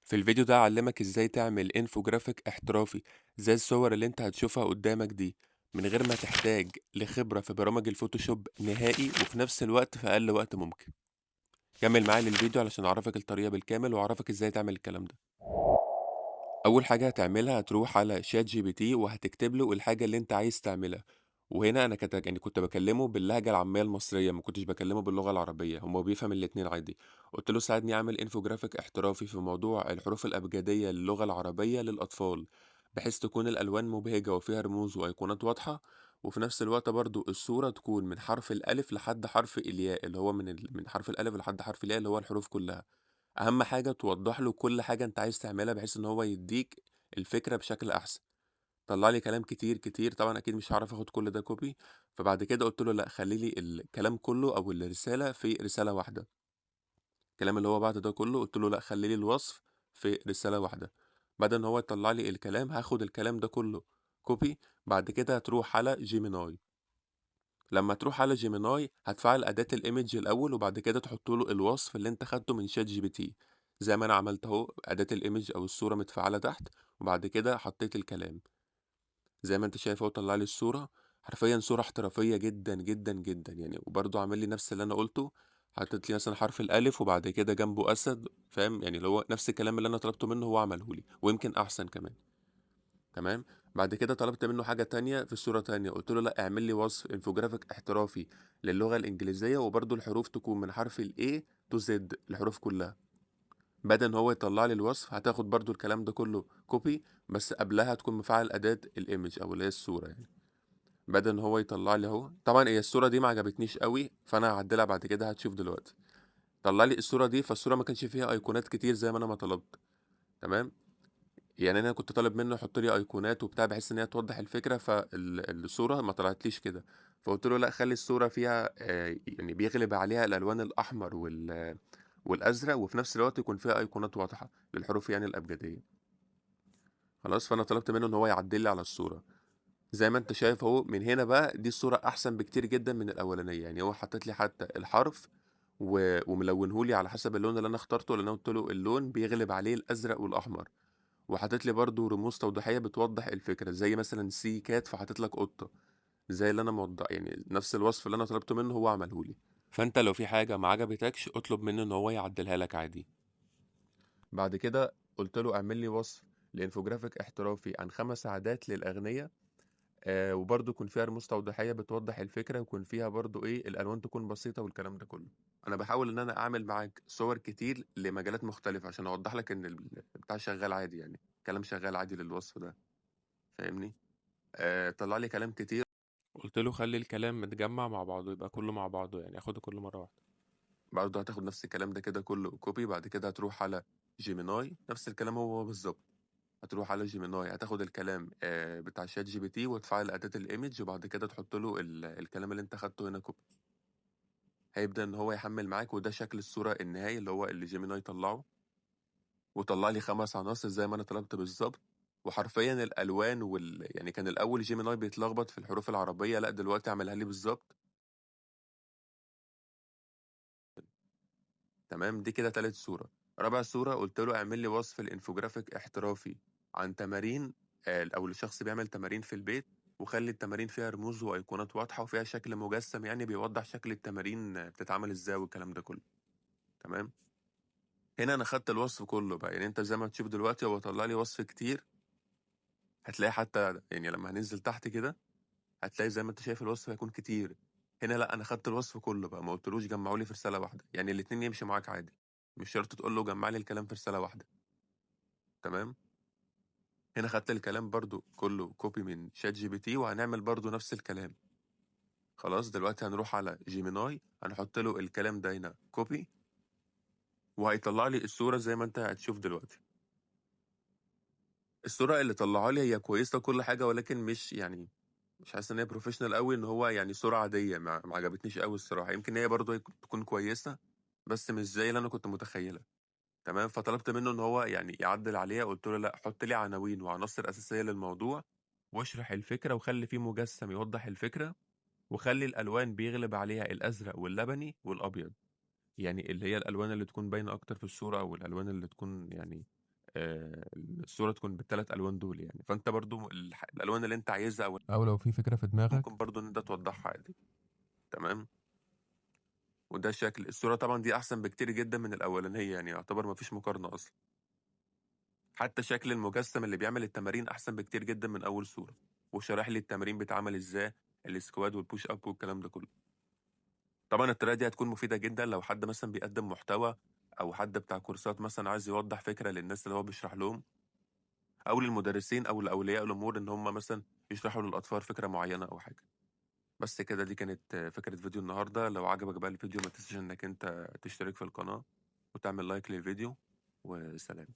في الفيديو ده هاعلمك إزاي تعمل infographic احترافي زي الصور اللي أنت هتشوفها قدامك دي، من غير ما تحتاج لخبرة في برامج الفوتوشوب نهائي، وفي نفس الوقت في أقل وقت ممكن. كمل معايا للفيديو علشان أعرفك الطريقة بالكامل وأعرفك إزاي تعمل الكلام ده. أول حاجة هتعملها هتروح على ChatGPT وهتكتب له الحاجة اللي أنت عايز تعملها، وهنا أنا يعني كنت باكلمه باللهجة العامية المصرية، ما كنتش باكلمه باللغة العربية، هو بيفهم الاتنين عادي. قُلت له ساعدني أعمل infographic احترافي في موضوع الحروف الأبجدية للغة العربية للأطفال، بحيث تكون الألوان مبهجة وفيها رموز وأيقونات واضحة، وفي نفس الوقت برضه الصورة تكون من حرف الألف لحد حرف الياء، اللي هو من حرف الألف لحد حرف الياء اللي هو الحروف كلها. أهم حاجة توضّح له كل حاجة أنت عايز تعملها، بحيث إن هو يدّيك الفكرة بشكل أحسن. طلّع لي كلام كتير، كتير، طبعًا أكيد مش هاعرف آخُد كل ده copy، فبعد كده قُلت له لأ، خلّي لي الكلام كله أو الرسالة في رسالة واحدة. الكلام اللي هو بعته ده كله قُلت له لأ، خلّي لي الوصف في رسالة واحدة. بدل إن هو يطلّع لي الكلام، هاخد الكلام ده كله copy، بعد كده هتروح على Gemini. لمّا تروح على Gemini هتفعّل أداة الimage الأول، وبعد كده تحط له الوصف اللي أنت خدته من ChatGPT، زي ما أنا عملت أهو، أداة الimage أو الصورة متفعّلة تحت، وبعد كده حطيت الكلام. زي ما أنت شايف أهو طلّع لي الصورة، حرفيًا صورة احترافية جدًا، جدًا، جدًا يعني، وبرضه عامل لي نفس اللي أنا قُلته، حاطط لي مثلًا حرف الألف وبعد كده جنبه أسد، فاهم؟ يعني اللي هو نفس الكلام اللي أنا طلبته منه هو عمله لي، ويمكن أحسن كمان. تمام؟ بعد كده طلبت منه حاجة تانية في صورة تانية، قُلت له لأ اعمل لي وصف infographic احترافي للغة الإنجليزية، وبرضه الحروف تكون من حرف الA to Z الحروف كلها. بدل إن هو يطلع لي الوصف هتاخد برضه الكلام ده كله copy، بس قبلها تكون مفعل أداة الimage أو اللي هي الصورة يعني. بدل إن هو يطلع لي أهو، طبعًا هي الصورة دي ما عجبتنيش أوي، فأنا هاعدلها بعد كده هتشوف دلوقتي. طلع لي الصورة دي، فالصورة ما كانش فيها أيقونات كتير زي ما أنا ما طلبت، تمام؟ يعني أنا كنت طالب منه يحط لي أيقونات وبتاع بحيث إن هي توضح الفكرة، الصورة ما طلعتليش كده، فقُلت له لأ خلّي الصورة فيها يعني بيغلب عليها الألوان الأحمر والأزرق، وفي نفس الوقت يكون فيها أيقونات واضحة للحروف يعني الأبجدية. خلاص، فأنا طلبت منه إن هو يعدل لي على الصورة. زي ما أنت شايف أهو، من هنا بقى دي الصورة أحسن بكتير جدًا من الأولانية، يعني هو حاطط لي حتى الحرف وملونه لي على حسب اللون اللي أنا اخترته، لأن أنا قُلت له اللون بيغلب عليه الأزرق والأحمر. وحاطط لي برضه رموز توضيحية بتوضح الفكرة، زي مثلًا C cat فحاطط لك قطة، زي اللي أنا يعني نفس الوصف اللي أنا طلبته منه هو عمله لي. فأنت لو في حاجة ما عجبتكش اطلب منه إن هو يعدلها لك عادي. بعد كده قُلت له اعمل لي وصف لinfographic احترافي عن 5 عادات للأغنيا، وبرضه يكون فيها رموز توضيحية بتوضح الفكرة، ويكون فيها برضه إيه، الألوان تكون بسيطة والكلام ده كله. أنا باحاول إن أنا أعمل معاك صور كتير لمجالات مختلفة عشان أوضح لك إن البتاع شغال عادي يعني، الكلام شغال عادي للوصف ده، فاهمني؟ طلع لي كلام كتير، قُلت له خلّي الكلام متجمّع مع بعضه، يبقى كله مع بعضه يعني، آخده كله مرة واحدة. برضه هتاخد نفس الكلام ده كده كله copy، بعد كده هتروح على Gemini، نفس الكلام هو بالضبط. هتروح على Gemini هتاخد الكلام بتاع ChatGPT وتفعّل أداة الimage، وبعد كده تحط له الكلام اللي أنت خدته هنا copy. هيبدأ إن هو يحمّل معاك، وده شكل الصورة النهائي اللي هو اللي Gemini طلّعه. وطلّع لي 5 عناصر زي ما أنا طلبت بالضبط، وحرفيًا الألوان يعني كان الأول Gemini بيتلخبط في الحروف العربية، لأ دلوقتي عملها لي بالضبط. تمام، دي كده تالت صورة. رابع صورة قُلت له اعمل لي وصف لinfographic احترافي عن تمارين أو لشخص بيعمل تمارين في البيت، وخلّي التمارين فيها رموز وأيقونات واضحة وفيها شكل مجسم يعني بيوضح شكل التمارين بتتعمل إزاي والكلام ده كله. تمام؟ هنا أنا خدت الوصف كله بقى، يعني أنت زي ما تشوف دلوقتي هو طلع لي وصف كتير، هتلاقي حتى يعني لما هننزل تحت كده هتلاقي زي ما أنت شايف الوصف هيكون كتير. هنا لأ، أنا خدت الوصف كله بقى، ما قُلتلوش جمّعه لي في رسالة واحدة، يعني الاتنين يمشوا معاك عادي، مش شرط تقول له جمّع لي الكلام في رسالة واحدة. تمام؟ هنا خدت الكلام برضه كله copy من ChatGPT، وهنعمل برضه نفس الكلام. خلاص، دلوقتي هنروح على Gemini، هنحط له الكلام ده هنا copy، وهيطلع لي الصورة زي ما أنت هتشوف دلوقتي. الصورة اللي طلعها لي هي كويسة وكل حاجة، ولكن مش حاسس إن هي professional أوي، إن هو يعني صورة عادية، ما عجبتنيش أوي الصراحة. يمكن هي برضه تكون كويسة، بس مش زي اللي أنا كنت متخيلها. تمام، فطلبت منه إن هو يعني يعدل عليها، قُلت له لأ حط لي عناوين وعناصر أساسية للموضوع، واشرح الفكرة، وخلي فيه مجسم يوضح الفكرة، وخلي الألوان بيغلب عليها الأزرق واللبني والأبيض، يعني اللي هي الألوان اللي تكون باينة أكتر في الصورة، أو الألوان اللي تكون يعني الصورة تكون بال3 ألوان دول يعني، فأنت برضه الألوان اللي أنت عايزها أو أو لو في فكرة في دماغك ممكن برضه إن أنت توضحها عادي. تمام؟ وده شكل الصورة، طبعًا دي أحسن بكتير جدًا من الأولانية، يعني يعتبر ما فيش مقارنة أصلًا. حتى شكل المجسم اللي بيعمل التمارين أحسن بكتير جدًا من أول صورة، وشارح لي التمارين بيتعمل إزاي، ال squat وال push up والكلام ده كله. طبعًا الطريقة دي هتكون مفيدة جدًا لو حد مثلًا بيقدم محتوى أو حد بتاع كورسات مثلًا عايز يوضح فكرة للناس اللي هو بيشرح لهم، أو للمدرسين أو لأولياء الأمور إن هم مثلًا يشرحوا للأطفال فكرة معينة أو حاجة. بس كده، دي كانت فكرة فيديو النهارده. لو عجبك بقى الفيديو ما تنساش إنك أنت تشترك في القناة وتعمل like للفيديو، وسلام.